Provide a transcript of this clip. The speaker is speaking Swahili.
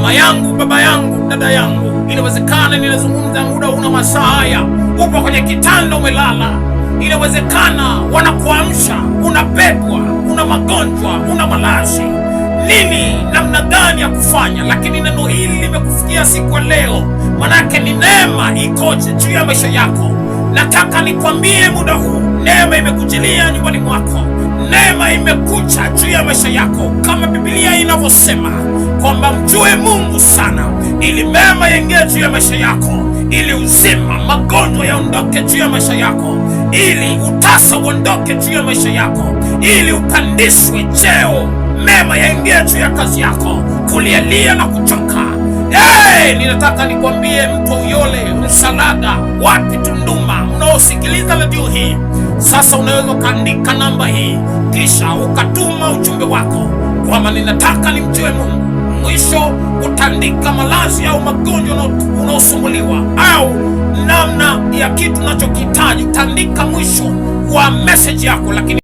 Mama yangu, baba yangu, dada yangu, inawezekana ninazungumza muda una masaa haya, upo kwenye kitanda umelala, inawezekana wanakuamsha, unabebwa, una magonjwa, una malazi nini, namna gani ya kufanya, lakini neno hili limekufikia siku ya leo, manake ni neema ikoje juu ya maisha yako. Nataka nikwambie muda huu, neema imekujilia nyumbani mwako, neema imekuja juu ya maisha yako, kama Biblia inavyosema kwamba mjue Mungu sana, ili mema yaingie juu ya maisha yako, ili uzima, magonjwa yaondoke juu ya maisha yako, ili utasa uondoke juu ya maisha yako, ili upandishwe cheo, mema yaingie juu ya kazi yako, kulialia na kuchoka. Hey, ninataka nikwambie mtu wa Uyole, Msalaga, wapi Tunduma, mnaosikiliza redio hii sasa, unaweza ukaandika namba hii kisha ukatuma ujumbe wako kwamba ninataka nimjue Mungu. Mwisho utaandika malazi au magonjwa unaosumbuliwa au namna ya kitu unachokihitaji, utaandika mwisho wa message yako, lakini